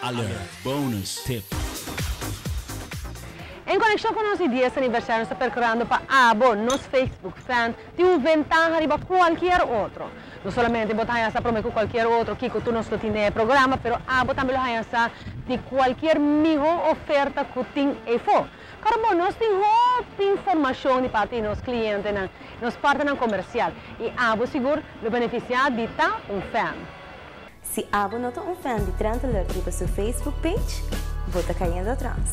Alert Bonus Tip. En konekshon ku nos di 10 aniversario, nos ta perkurando pa abo, nos Facebook fan, tin un ventaha riba kualkier otro. No solamente bo ta haña sa promé ku kualkier otro kiko tur nos lo tin den e programa, pero abo tambe lo haña sa di kualkier mihó oferta ku tin eifó. Kòrda bo, nos tin hopi informashon di parti di nos klientenan, nos partnernan komersial, i abo sigur lo benefisiá di ta un fan. Si abo no ta un fan di Trend Alert riba su Facebook page, bo ta cayendo atras.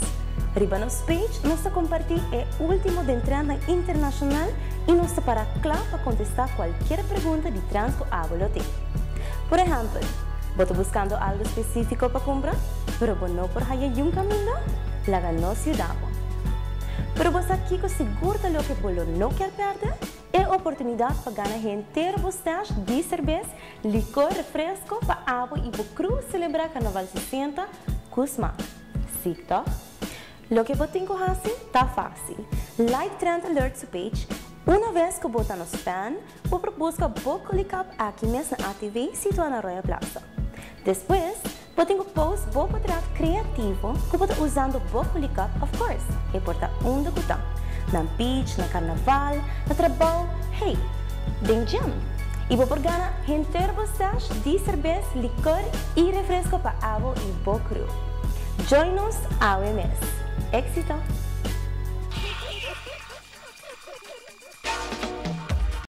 Riba nos page nos ta comparti e ultimo den trendnan internacional y nos ta para cla pa contesta cualkier pregunta di trends cu abo lo tin. Por ehempel, bo ta buscando algo specifico pa cumpra, pero bo no por haya yun caminda? Laga nos yuda bo. Pero bo sa kico sigur ta loke bo lo no kier perde? E oportunidad pa gana henter bo stash di cerbes, licor, refresco pa abo y bo crew celebra Carnaval 60 cu smaak. Si toch? Loke bo tin cu haci ta facil. Like Trend Alert su page. Una vez cu bo ta nos fan, bo por busca bo Culicup aki mes na ATV situa na Royal Plaza. Despues, bo tin cu post bo potret creativo cu bo ta usando bo Culicup, of course, e por ta unda cu ta. Na beach, na carnaval, na trabou, hey, den gym. Y bo por gana henter bo stash di cerbes, licor y refresco pa abo y bo crew. Join nos awe mes. Exito!